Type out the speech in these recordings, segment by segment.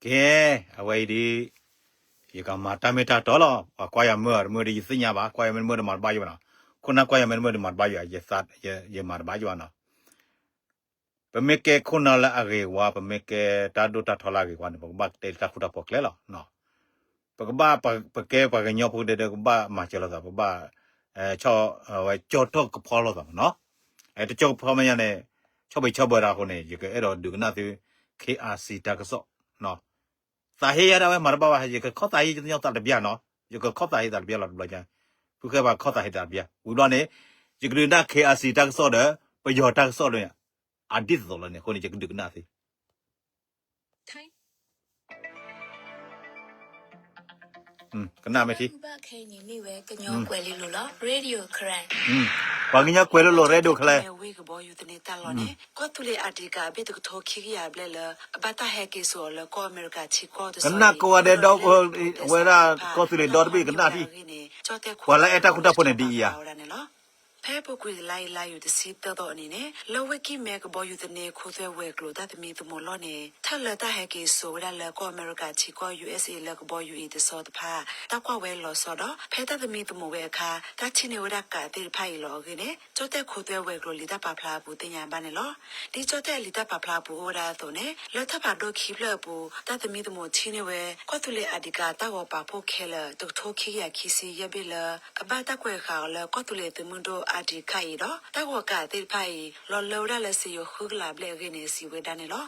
ကဲ, အဝဲအံၤဒ် ယကမၤတၢ်မ့ၢ်တၢ်တီလီၤ. ပှၤကွၢ်ယၤမုာ်တမုာ်ဒီးယသ့ၣ်ညါဘၣ်, ကွၢ်ယၤမ့ၢ်တမုာ်ဒီးမၤတဘၣ်ယိၣ်ဘၣ်နီၤ. ခိၣ်နၢ်ကွၢ်ယၤမ့ၢ်တမုာ်ဒီးမၤတဘၣ်ယိၣ်, ယမၤတဘၣ်ယိၣ်ဘၣ်နီၤ. ပမ့ၢ်ကဲခိၣ်နၢ်လၢအဂ့ၤဝါ, ပမ့ၢ်ကဲတၢ်ဒိၣ်တၢ်ထီလၢအဂ့ၤဝါန့ၣ် ပကဘၣ်တဲလၢတၢ်ဃူတၢ်ဖိးကျဲလီၤ. ပကဘၣ်, ပကဲပှၤကညီဖိကဒဲဒီး ကဘၣ်မၤစၢၤလိာ်သး, ပကဘၣ် ဆီၣ်ဝဲကၠီထီၣ်ကဖီလိာ်သးမနီၤ. တကၠီကဖီမ့ၢ်ညါန့ၣ် ဆီၣ်ဘံးဆီၣ်ဘၢတၢ်အဃိန့ၣ် ယကအဲၣ်ဒိးဒုးကနၣ်သု KIC တၢ်ကစီၣ်. သးဟ့ယၤဒၣ်ဝဲမၤတဘၣ်ဘၣ်, ယကခီၣ်သးဟ့ယသ့ၣ်ညါသးတဘျီနီၤ, ယကခီၣ်သးဟ့သးတဘျီလီၤတဘျီညါ, ဖုဃဲပှၤခီၣ်သးဟ့သးတဘျီ, ဝံၤဘျီန့ၣ် ယကဒုးကနၣ် KIC တၢ်ကစီၣ်ဒီး ပယီၤတၢ်ကစီၣ်ဒီး အဒ်သိးလီၤန့ၣ် အဃိန့ၣ် ယကဒုးကနၣ်သ့ ကနၣ်မ့ၢ်ထံ, ပှၤကညီကွဲးလိလိာ် Radio Karen, ကီၢ်သူလ့ၤအၣ်ဒံးကၣ်အဘ့ၣ်တကထိခံကယၤဘျဲၣ်လၢ အဘၣ်တၢ်ဟဲက့ၤစိာ်အီၤလၢကီၢ်အမဲရကၤထံကီၢ်တစီၤအံၤ ကနၣ်ကိးဂၤဒဲးဒီး ဝဲဒၣ်ကီၢ်သူလ့ၤဒီတဘ့ၣ်ကနၣ်ထံ, ပှၤလၢအဲၣ်တၢ်ဃူတၢ်ဖိးန့ၣ်ဒ်အံၤဧါ. ဖဲအပူၤကွံာ်တလါအံၤ လါယူၤတဆံသၢသီအနံၤန့ၣ် လၢဝ့ၢ်ကံၢ်မဲကဘီယူၤသန့ ခိသွဲဝဲၤကျိၤတၢ်သမံသမိးလီၢ်န့ၣ် ထၢၣ်လၢတၢ်ဟဲက့ၤစိာ်ဝဲဒၣ်လၢကီၢ်အမဲရကၤထံကီၢ် USA လၢကဘီယူၤအံၤတစီၤတဖၣ် တၢ်ကွၢ်ဝဲလီၤဆီဒီး ဖဲတၢ်သမံသမိးဝဲအခါ တၢ်ထံၣ်န့ၢ်ဝဲဒၣ်ကးသ့ၣ်တဖၣ်အံၤလီၤအဂ့ၢ်န့ၣ် ကၠီၣ်တဲၣ်ခိသွဲဝဲၤကျိၤလံာ်တၢ်ပာ်ဖျါအပူၤသ့ၣ်ညါဘၣ်န့ၣ်လီၤ. ဒ်ကၠီၣ်တဲၣ်အလံာ်တၢ်ပာ်ဖျါအပူၤအိၣ်ဝဲဒၣ်အသိးန့ၣ် လၢထၢၣ်ဖးဒိၣ်ခံဖျၢၣ်အပူၤ တၢ်သမံသမိးထံၣ်န့ၢ်ဝဲ ကီၢ်သူလ့ၤအၣ်ဒံးကၣ်တၢ်ဂီၤပာ်ဖှိၣ်ခဲလၢာ် တကထိခံကယၤခံဆံယဲၢ်ဘ့ၣ်လၢ အဘၣ်တၢ်ကွဲးဃာ်အီၤလၢကီၢ်သူလ့ၤသုးမုၢ်ဒိၣ်အၣ်ဒံးကၣ်အံၤဒီး တၢ်ဂီၤကးသ့ၣ်တဖၣ်အံၤ လီၤလၢဝဲဒၣ်လၢစ့ယိၤဃုကလးဘျဲၣ်အဂ့ၢ်န့ၣ် စံးဝဲဒၣ်န့ၣ်လီၤ.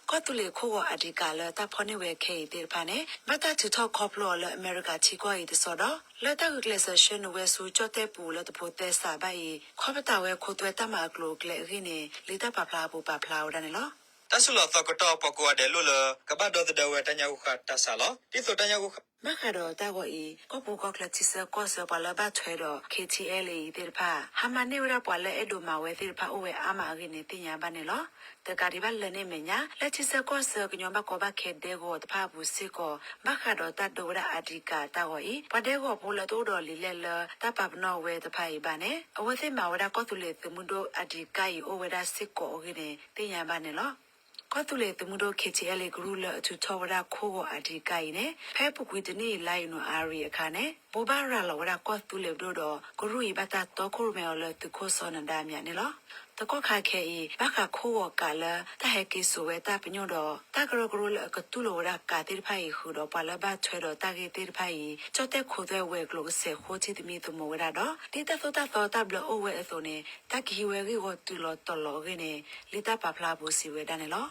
ကီၢ်သူလ့ၤခိၣ်ဂီၤအၣ်ဒံးကၣ်လၢတၢ်ဖီၣ်န့ၢ်ဝဲခဲအံၤသ့ၣ်တဖၣ်န့ၣ် ဘၣ်တၢ်ထုးထီၣ်ခီဖျိအီၤလၢအမဲရကၤထံကီၢ်အံၤတစီၤဒီး လၢတၢ်ဂုာ်ကျဲးစၢးဆှၢနုာ်ဝဲဆူကၠီၣ်တဲၣ်ပူၤလၢတဖိးသဲစးဘၣ်အံၤ ခီပတာ်ဝဲခိသွဲတၢ်မၤအကျိၤအကျဲအဂ့ၢ်န့ၣ် လံာ်တၢ်ပာ်ဖျါအပူၤပာ်ဖျါဝဲဒၣ်န့ၣ်လီၤ. တၢ်စုလီၢ်သီကတီၢ် ပှၤကိးဂၤဒဲးလိၣ်လၢ ကဘၣ်ဒီသဒၢဝဲတၢ်ညၣ်ဂိၣ်ဃၣ်တၢ်ဆါလီၤ. ဒ်သိးတၢ်ညၣ်ဂိၣ်ဃၣ် ဘၣ်ဃးဒီးတၢ်ဂီၤအံၤ ကီၢ်ပူၤကီၢ်ချၢထံဆၢကီၢ်ဆၢပှၤလၢဘၣ်ထွဲဒီး KTLA အံၤသ့ၣ်တဖၣ် ဟါမၢ်န့ၢ်ဝဲဒၣ်ပှၤလၢအဲၣ်ဒိးမၤဝဲသ့ၣ်တဖၣ် အိၣ်ဝဲအါမးအဂ့ၢ်န့ၣ် သ့ၣ်ညါဘၣ်န့ၣ်လီၤ. တကးဒံးဘၣ်လၢန့ၣ်အမဲာ်ညါ လၢထံဆၢကီၢ်ဆၢကညီဘၣ်ကီဘၣ်ခဲဒဲကဝီၤတဖၣ်အပူၤစ့ၢ်ကီး ဘၣ်ဃးဒီးတၢ်ဒိဝဲဒၣ်အၣ်ဒံးကၣ်တၢ်ဂီၤအံၤ ပှၤဒဲကဝီၤဖိလၢတအိၣ်ဒီးလံာ်လဲၢ်လၢတၢ်ပာ်ပနီၣ်ဝဲတဖၣ်အံၤဘၣ်န့ၣ် အဝဲသ့ၣ်မၤဝဲဒၣ်ကီၢ်သူလ့ၤသုးမုၢ်ဒိၣ်အၣ်ဒံးကၣ်အံၤအိၣ်ဝဲဒၣ်စ့ၢ်ကီးအဂ့ၢ်န့ၣ် သ့ၣ်ညါဘၣ်န့ၣ်လီၤ. ကီၢ်သူလ့ၤသုးမုၢ်ဒိၣ် KTLA ကရူၢ်လၢအထုးထီၣ်ဝဲဒၣ်ခိၣ်ဂီၤအၣ်ဒံးကၣ်အံၤန့ၣ် ဖဲအပူၤကွံာ်တနံၣ်အံၤ လါယနူၤအါရံၤအခါန့ၣ် ဘိးဘၣ်ရၤလီၤဝဲဒၣ်ကီၢ်သူလ့ၤပဒိၣ်ဒီး ကရူၢ်အံၤဘၣ်တၢ်တီခိၣ်ရိၣ်မဲအီၤလၢသုးခိၣ်စီၤနဒါအမဲာ်ညါန့ၣ်လီၤ. သကိးခါခဲအံၤ ဘၣ်ဃးခိၣ်ဂီၤကးလၢတၢ်ဟဲက့ၤစိာ်ဝဲတၢ်ပညိၣ်ဒီး တၢ်ကရၢကရိလၢအကတူၢ်လိာ်ဝဲဒၣ်ကးသ့ၣ်တဖၣ်အံၤ ဃုာ်ဒီးပှၤလၢဘၣ်ထွဲဒီးတၢ်ဂ့ၢ်သ့ၣ်တဖၣ်အံၤ ကၠီၣ်တဲၣ်ခိသွဲဝဲၤကျိၤကစဲးဃိထံသမံသမိးဝဲဒၣ်ဒီး ဒ်တၢ်သိၣ်တၢ်သီတၢ်ဘျၢအိၣ်ဝဲအသိးန့ၣ် တၢ်ကဟံးဝဲဂ့ၢ်ဝီတုၤလီၤတီၤလီၤအဂ့ၢ်န့ၣ် လံာ်တၢ်ပာ်ဖျါအပူၤစံးဝဲဒၣ်န့ၣ်လီၤ.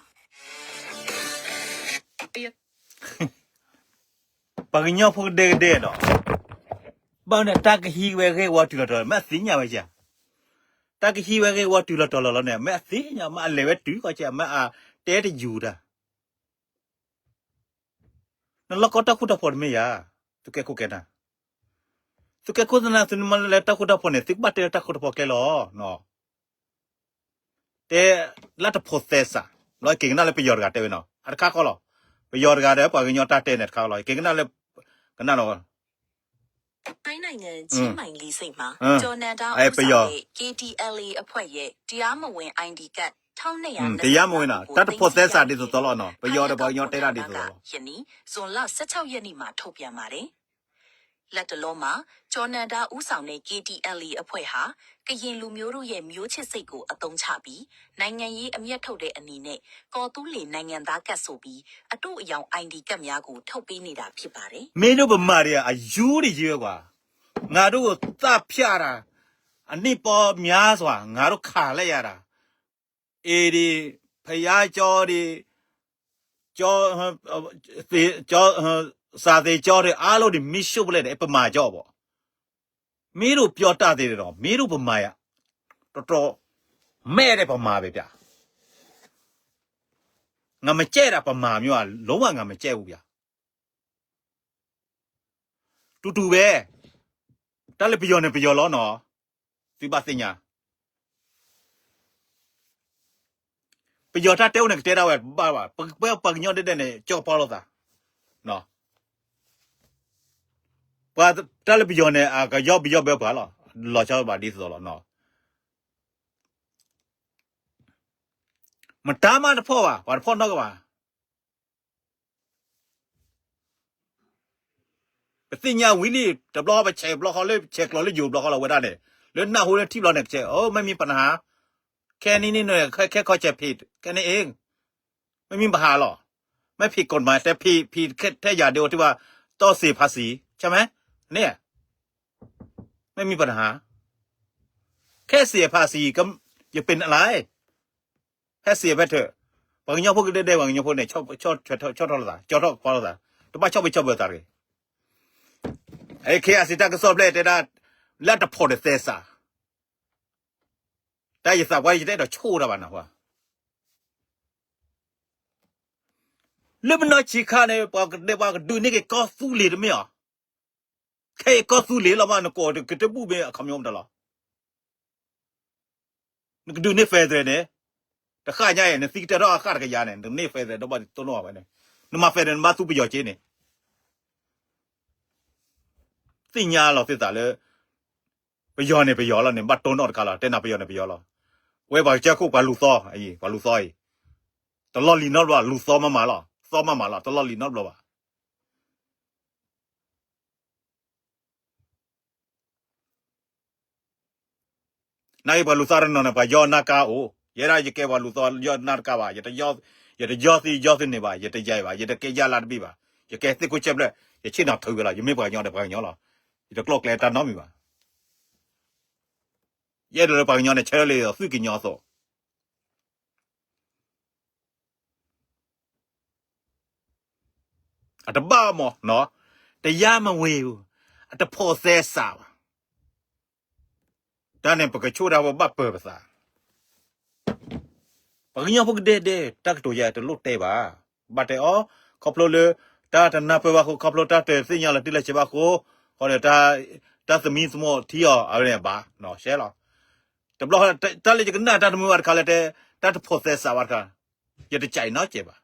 ပှၤကညီဖိကဒဲကဒဲဒီး ဘၣ်န့ၣ် တၢ်ကဟံးဝဲဂ့ၢ်ဝီတုၤလီၤတီၤလီၤ မ့ၢ်အသ့ၣ်ညါဝဲဧါ. တၢ်ကဟံးဝဲဂ့ၢ်ဝီတုၤလီၤတီၤလီၤလီၤန့ၣ် မ့ၢ်အသ့ၣ်ညါ မ့ၢ်အလဲၤဝဲတုၤကီၢ်ကဲ မ့ၢ်အတဲတယူၤတၢ် နလီၢ်ကီတၢ်ဃူတၢ်ဖိးတမ့ၢ်ဧါ. သုကဲခိၣ်ကဲနၢ်, သုကဲခိၣ်ကဲနၢ် သုမ့ၢ်လဲၤတၢ်ဃူတၢ်ဖိးန့ၣ် သုကဘၣ်တဲလၢတၢ်ဃူတၢ်ဖိးကျဲလီၤ. တဲလၢတဖိးသဲစး, လီၤက့ၤကနၣ်လၢပယီၤတဂၤတဲဝဲနီၤ, အတခါဃီလီၤ. ပယီၤတဂၤဒီး ပှၤကညီတၢ်တဲန့ၣ်တခါဃီလီၤ. က့ၤကနၣ်လၢ ကနၣ်လီၤ. ထိုင်းနိုင်ငံ ချင်းမိုင်လေဆိပ်မှာ ကျော်နန္ဒဦးဆောင်တဲ့ ပယီၤ K T L A အဖွဲ့ရဲ့ တရားမဝင် I D ကတ် ထောင့်နှစ်ရာ တရားမဝင်နီၤ, တၢ်တဖိးသဲစးဒ်သိးသိးလီၤနီၤ, ပယီၤဒီးပှၤကညီတဲတၢ်ဒ်သိးသိးလီၤ. ယနေ့ ဇွန်လ ဆယ့်ခြောက်ရက်နေ့မှာ ထုတ်ပြန်ပါတယ်။ လတ်တလောမှာ ကျော်နန္ဒဦးဆောင်တဲ့ K T L A အဖွဲ့ဟာ ကရင်လူမျိုးတို့ရဲ့ မျိုးချစ်စိတ်ကို အသုံးချပြီး နိုင်ငံရေးအမြတ်ထုတ်တဲ့အနေနဲ့ ကော်သူလ့ၤနိုင်ငံသားကတ်ဆိုပြီး အတုအယောင် I D ကတ်များကို ထုတ်ပေးနေတာဖြစ်ပါတယ်။ မင်းတို့ဗမာတွေက အယူတွေကြီးပဲကွာ, ငါတို့ကိုသတ်ဖြတ်တာ, အနှစ်ပေါင်းများစွာ ငါတို့ခံလိုက်ရတာ, အေးဒီး ဘုရားကျောင်းတွေ, ကျောင်း, ကျောင်း, စာသင်ကျောင်းတွေအားလုံးတွေ မီးရှို့ပစ်လိုက်တယ်, ဗမာကျောင်းပေါ့. မင်းတို့ပြောတတ်သေးတယ်နော်, မင်းတို့ဗမာရ, တော်တော် မဲ့တဲ့ဗမာပဲဗျာ. ငါမကြိုက်တာ ဗမာမျိုးอ่ะ, လုံးဝ ငါမကြိုက်ဘူးဗျာ. တူတူပဲ, တၢ်လၢပယီၤန့ၣ် ပယီၤလီၤနော်, သုဘၣ်သ့ၣ်ညါ. ပယီၤတၢ်တဲအိၣ်န့ၣ် ကတဲဒၣ်ဝဲဘၣ်ဘၣ်, ပပှၤကညီဒဲဒဲန့ၣ် ကၠီၣ်ပီလိာ်သး, ပှၤတၢ်လၢပယီၤန့ၣ် အကယီၢ်ပယီၢ်ဘၢပှၤလီၤ, လီၤဆီဘၣ်ဒ်သိးလီၤ. မတၤမးတဖီၣ်ဘၣ်, ပှၤတဖီၣ်နီတဂၤဘၣ်. ပသ့ၣ်ညါဝံၤလံ တဘျီဃီပဆဲးဘျီဃီလၢ ဆဲးကျိးလၢယိၤဘျီဃီလီၤဝဲဒၣ်န့ၣ် လၢနၢ်ဟူလၢထံၣ်ဘျီန့ၣ် ကဆဲး အိ မ့ၢ်မံပနဟါ ခဲနံၣ်န့ၣ် ခဲခီဆဲးဖံး ခဲနံၣ်အ့ မ့ၢ်မံပဟါလီၤ မ့ၢ်ဖံးကိးမး တဲဖံး ဖံးထဲယၤဒ်အိၣ်တုၤဘၣ် တီၢ်စံးဖးစံး ဆၢမဲ န့ၣ် မ့ၢ်မံပနဟါ ခဲစံးဖးစံး ယပ့ၤနလၢ ဖဲစံးဖဲထၢၣ် ပှၤကညီဖိကဒဲဒဲ ပှၤကညီဖိန့ၣ် ဆီၣ်ထီၣ်လိာ်သး ကၠီထီၣ်ကပီၤလိာ်သး တဘၣ်ဆီၣ်ဘံၣ်ဆီၣ်ဘၢသးတဂ့ၤ. ခဲအံၤစံးတၢ်ကစီၣ်ဖျဲၣ်တဲဒၣ် လၢတဖိးတသဲစး တၢ်ယသးပှၢ်ယတအဲၣ်ဒိးဆိၣ်တၢ်ဘၣ်နၤ လၢမနီၢ်ဆံးခါန့ၣ် ပှၤကဒဲပှၤကဒုးန့ၢ်က့ၤကီၢ်သူလ့ၤတမ့ၢ်အီၤ, ခဲအံၤကီၢ်သူလ့ၤလီၤမး နကိးကတၢၢ်ဘူၣ်မ့ၢ်အခီပညီမတၤလီၤ. နကဒုးန့ၢ် federal န့ၣ် တဃၣ်ညါအံၤ နသံကတၢၢ်ထီၣ်အဃၣ်တကယၤန့ၣ် နန့ၢ် federal ဒီးဘၣ်တိၢ်နီၣ်ဝဲန့ၣ် နမၤ federal နဘၣ်သူပယီၤက့န့ၣ် သ့ၣ်ညါလီၤသ့ၣ်သးလၢ ပယီၤန့ၣ်ပယီၤလီၤန့ၣ် ဘၣ်တိၢ်နီၣ်တခါလီၤ တဲနၤပယီၤန့ၣ်ပယီၤလီၤ. ဝဲပှၤကစၢၢ်ခိၣ်ပှၤလူၤသီ ပှၤလူၤသီအံၤ တလီၢ်လံၤနီတဘျီ လူၤသီမးမးလီၤ သီမးမးလီၤ တလီၢ်လံၤနီတဘျီဘၣ်. နာ်က့ပှၤလူၤသီတနီၤန့ၣ် ပှၤယီၢ်နၢ်ကါအိၣ် ယဲဒၣ်ယကဲပှၤလူၤသီယီၢ်နၢ်တကါဘၣ် ယတယီၢ်သံယီၢ်သ့န့ၣ်ဘၣ် ယတယၤဘၣ် ယတကဲယၢ်လၢတဘ့ၣ်ဘၣ် ယကဲသ့ၣ်ခိၣ်ဆဲးဖျၢၣ် ယဆ့ၣ်နီၤထုးဝဲလီၤ ယမ့ၢ်ပှၤကညီဒီးပှၤကညီလီၤ ယတကျီၢ်ကျဲတၢ်နီတမံၤဘၣ်. ယအဲၣ်ဒိးလၢပှၤကညီန့ၣ် ဆၢလၢသုးကညီအသိး အတဘၣ်မးနီၤ တရားမဝင်ဘူး အတဖိးသဲစးဘၣ်. တၢ်န့ၣ်ပကဆိၣ်တၢ်ပဘၣ်ပၢၤပသး ပှၤကညီဖိကဒဲဒဲ တၢ်ကတိၤယၤတလိၣ်တဲဘၣ်. ဘၣ်တဲအီၤ ခီဖျိလၢ တၢ်တနၢ်ပၢၢ်ဘၣ်အဃိ ခီဖျိတၢ်တသ့ၣ်ညါလီၤတံၢ်လီၤဆဲးဘၣ်အဃိ ဃီဒီး တၢ်သမံသမိးထံအီၤ အဝဲန့ၣ်ဘၣ် နီၤရှဲလီၤ. တဘျီ တၢ်လၢယကနၣ်တၢ်တမုာ်ဘၣ်တခါလၢတဲ တၢ်တဖိးသဲစးဘၣ်တခါ ယတကးအံၤနီတစဲးဘၣ်.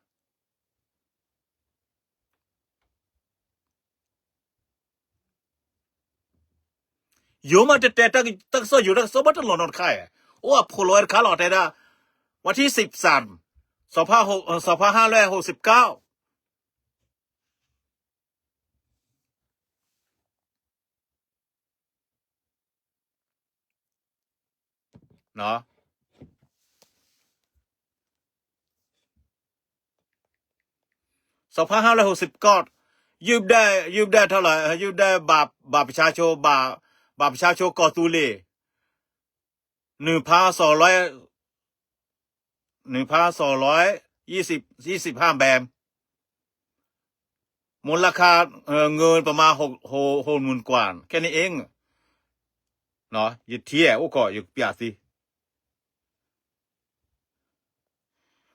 ယိၤမးတတဲ တၢ်ကစီၣ်ယိၤ တၢ်ကစီၣ်ဘၣ်တလီၤနီတခါဧါ. အိၣ်အဖိးလီၤဝဲတခါလီၤ တဲဒၣ် วันที่สิบสาม สองพันห้าร้อยหกสิบเก้า สองพันห้าร้อยหกสิบเก้า ယုၢ်ဒၣ် ယုၢ်ဒၣ်ထီၣ်လီၤ ယုၢ်ဒၣ် บัตรประชาชน บัตร บัตรประชาชน ကီၢ်သူလ့ၤ หนึ่งพันสองร้อย หนึ่งพันสองร้อยยี่สิบ ยี่สิบห้าแบม มูลค่า เอ่อ เงินประมาณหก หก หกหมื่นกว่า แค่นี้เอง เนาะ ယထံၣ်အိၣ်ခိး ယကပျးသု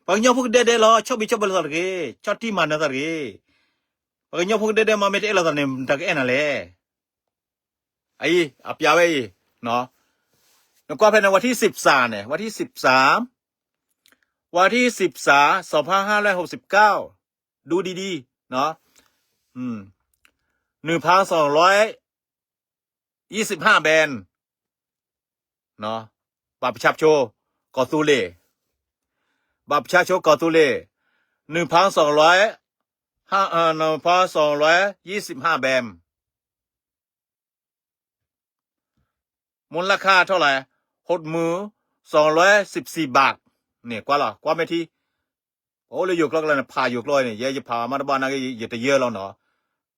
ပှၤကညီဖိကဒဲဒဲလီၤ ဆီၣ်ဘံၣ်ဆီၣ်ဘၢလိာ်သးတဂ့ၤ ဆီၣ်တံၢ်မၤနၢၤသးတဂ့ၤ ပှၤကညီဖိကဒဲဒဲမၤမ့ၢ်တအဲၣ်လိာ်သးန့ၣ် တၢ်ကအဲၣ်နၤလဲၣ် အအံၤ အပျးဝဲအံၤ နကွၢ်ဖဲန့ၣ် วันที่สิบสาม န့ၣ် วันที่สิบสาม วันที่สิบสาม สองพันห้าร้อยหกสิบเก้า ดูดีๆ เนาะ อืม หนึ่งพันสองร้อยยี่สิบห้าแบน เนาะ บัตรประชาชน กอตูเล บัตรประชาชน กอตูเล หนึ่งพันสองร้อย ห้า เอ่อ หนึ่งพันสองร้อยยี่สิบห้าแบม มูลค่าเท่าไหร่ หกหมื่นสองร้อยสิบสี่บาท န့ၣ် ကွၢ်လီၤ ကွၢ်မ့ၢ်ထံ အိၣ်လၢယိၤကျိာ်ကလၢန့ၣ် ဖးယိၤကျိာ်န့ၣ် ယဲယဖးမးတဘၣ်နာ်က့ ယတယၢလီၤနီၤ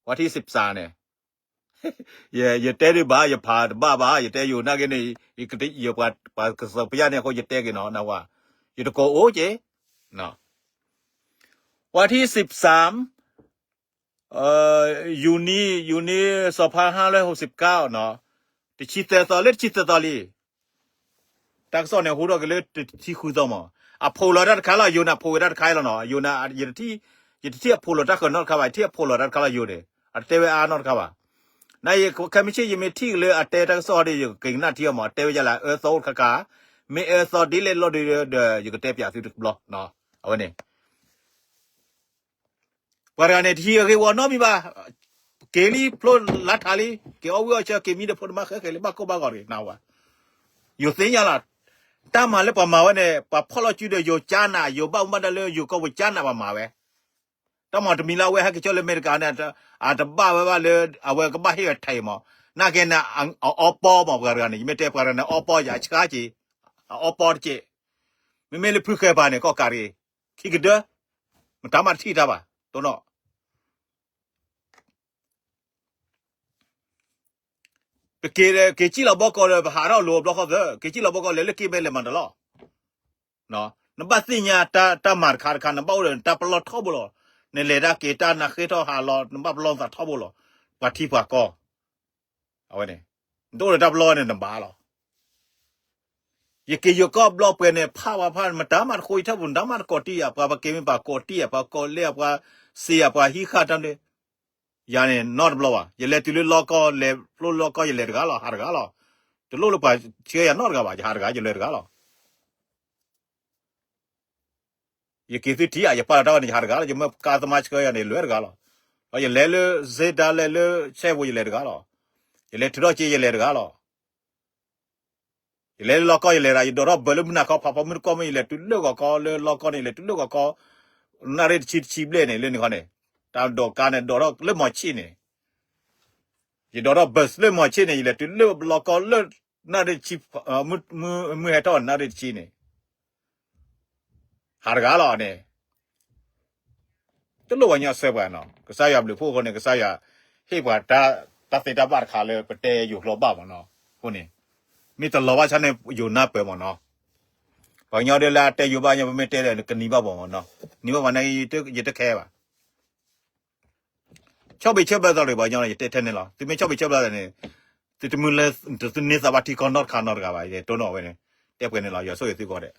ဝါထံၣ်စံးပစၢ်န့ၣ် ယတဲဒုးဘၣ် ယဖးတဘၣ်ဘၣ် ယတဲယိၤနာ်က့န့ၣ် ယပှၤကစၢ်ပယၢ်န့ၣ်အဃိ ယတဲက့ၤနီၤ နဝဲ ယတကိးအိၣ်က့ၤ ဝါထံၣ်စံးပစၢ် ယူၤနံ ယူၤနံ စီၤဖါဟါလွဲၢ်ဟိးစံးပကၢ်နီၤ တဆံသၢသီ လၢတဆံသၢသီလံ တၢ်ကစီၣ်န့ၣ် ဟူထီၣ်က့ၤလၢတဆံဃုသီမး အဖိးလီၤတၢ်တခါလီၤ ယိၤန့ၣ် အဖိးဝဲတၢ်တခါလီၤနီၤ ယိၤန့ၣ် ယတထံၣ် ယတထံၣ်အဖိးလီၤတၢ်ဃၢၤနီတခါဘၣ် ယထံၣ်အဖိးလီၤတၢ်တခါလီၤ ယိၤန့ၣ် အတတဲဝဲအါနီတခါဘၣ် နယခဲမုၢ်ဆ့ၣ် ယမ့ၢ်ထံၣ်က့ၤလၢအတဲတၢ်ကစီၣ်ဒီး ယကက့ၤကနၣ်ထံအီၤမး အတဲဝဲယၤလၢအအၢသီအိၣ်တခါခါ မ့ၢ်အၢသီဒ်လဲၣ်လီၤဒီး ယကတဲပၠးသုတဘျီ အဝဲန့ၣ် ပှၤတဂၤန့ၣ် တဟံးအဂ့ၢ်ဝီနီတမံၤဘၣ်, က့ၤလံ ဖျိလါထးလံ က့ၤအီၣ်ဝံၣ်အီၣ်ဆၢ က့ၤမံဒီးဖိဒီးမါဃဲဃဲလံ ဘၣ်ကိၢ်ဘၣ်ဂီၤတဂ့ၤ နဝဲ ယိၤသ့ၣ်ညါလီၤ, တၢ်မၤလၢပှၤမၤဝဲန့ၣ် ပှၤဖီၣ်လီၤစုဒီးယိၤကၠါနး ယိၤဘၣ်မူဘၣ်ဒါလၢယိၤကီၢ်ပူၤကၠါနး ပှၤမၤဝဲ, တၢ်မၤတမံၤလၢအဝဲဟဲက့ၤကၠီလၢအမဲရကၤန့ၣ် အတဘၣ်ဝဲဘၣ်လၢ အဝဲကဘၣ်ဟ့ၣ်အထံးမး, နာ်က့န့ၣ် အအီပီမး ပှၤတဂၤန့ၣ် ယမ့ၢ်တဲပှၤတဂၤန့ၣ် အီပီယၤအဆှါက့ၤ, အအီပီတက့ၢ်, မ့မ့ၢ်လၢဖုဃဲၤပၤန့ၣ် ကီၢ်ကးတဂ့ၤ, ခံကဒၢ, မတၤမးတထံၣ်တၢ်ဘၣ်, တိၢ်နီၣ် ပက့ၤ က့ၤစံၣ်လီၤဘီကီးဒီး ပဟးထီၣ်လိၤဘျီဃီသၢ, က့ၤစံၣ်လီၤဘီကီး လဲၤလၢက့ၤဘဲလဲၤမၤတလီၢ်, နဘၣ်သ့ၣ်ညါတၢ်မၤတခါတခါ နဘၣ်အိၣ်ဒီးနတၢ်ပလီၢ်ထီဘိလီၤ, နလဲၤတၢ်က့ၤတၢ်နဃ့ထီၣ်ဟးလီၤ နဘၣ်ပလီၢ်နသးထီဘိလီၤ, ပှၤထံပှၤကီၢ်, အဝဲန့ၣ်, နတအိၣ်ဒီးတၢ်ပလီၢ်န့ၣ်နဘၣ်လီၤ ယက့ၤယိၤကီၢ်ဘျီပှဲၤန့ၣ် ဖးဝဲဖး မတၤမးတဃိယထၢၣ်ပူၤ မတၤမးတကိးတံၢ်ယၤ ပှၤပက့ၤမ့ၢ်ပှၤကိးတံၢ်ယၤ ပှၤကိးလဲၢ်ယၤ ပှၤစံးယၤ ပှၤဟံးဃာ်တၢ်န့ၣ်, ယၤန့ၣ် နီတဘျီဘၣ် ယလဲၤတုၤလၢလီကီၢ် လဲၤဖျိလၢလီကီၢ် ယလဲၤတဂၤလီၤ ဟးတဂၤလီၤ, တလိၣ်လၢပှၤဆှၢယၤနီတဂၤဘၣ် ယဟးတဂၤ ယလဲၤတဂၤလီၤ ယက့ၤသုထံၣ်ဧါ ယပာ်လီၤတၢ်ဝဲန့ၣ် ယဟးတဂၤလီၤ ယမၢကါသမားဆှၢယၤန့ၣ် လဲၤတဂၤလီၤ, ဒီးယလဲၤလၢစ့ဒါလဲၤလၢဆဲပူၤ ယလဲၤတဂၤလီၤ, ယလဲၤထုးထီၣ်က့ ယလဲၤတဂၤလီၤ, ယလဲၤလၢလီကီၢ် ယလဲၤတဂၤ ယဒိးထီၣ်ဘၢလၢမုၢ်နၤခီ ဖးဖီမုၢ်တကီၢ်မ့ၢ် ယလဲၤတုၤလၢဂီၤခီလၢလီကီၢ်န့ၣ် ယလဲၤတုၤလၢဂီၤခီ နၣ်ရံၣ်တဆံတဆံဘျဲၣ်န့ၣ် လၢန့ၣ်ခီန့ၣ်, တၢ်ဒိးကါန့ၣ် ဒိးထီၣ်လၢမီၤဆံၣ်န့ၣ် ယဒိးထီၣ်ဘၢလၢမီၤဆံၣ်န့ၣ် ယလဲၤတုၤလၢလီကီၢ်လၢ နၣ်ရံၣ်တဆံ, မုၢ်ဟဲထီၣ်နၣ်ရံၣ်တဆံန့ၣ်, ဟးတဂၤလီၤန့ၣ်, တလိၣ်ပှၤကညီဆှၢပှၤနီၤ ကစၢ်ယွၤဘျုးဖှိၣ်အဃိန့ၣ် ကစၢ်ယွၤဟ့ၣ်ပှၤတၢ်သ့တၢ်ဘၣ်တခါလၢပတဲယိၤကျိာ်ဘၣ်မးနီၤ, အဃိန့ၣ်, မ့ၢ်တလီၤဘၣ်ဆၣ်န့ၣ် ယိၤနၢ်ပၢၢ်မးနီၤ, ပှၤကညီဒ်လၢအတဲယိၤဘၣ်ညီ ပမ့ၢ်တဲဒီးကနံၤဘၣ်ပှၤမးနီၤ, နံၤဘၣ်ပှၤန့ၣ် ယတခဲဘၣ် ဆီၣ်ဘံးဆီၣ်ဘျၢသးရံၣ် ပှၤကညီန့ၣ် ယတဲထဲန့ၣ်လီၤ. သုမ့ၢ်ဆီၣ်ဘံးဆီၣ်ဘျၢသးန့ၣ်, သုတမုၢ်လၢ သုန့ၢ်သးဘၣ်ထံကီၢ်နီတခါနီတဂၤဘၣ်, ယတိၢ်နီၣ်ဝဲန့ၣ်, တဲပှဲၤန့ၣ်လီၤ. ယွၤဆိၣ်ဂ့ၤသုကိးဂၤဒဲး.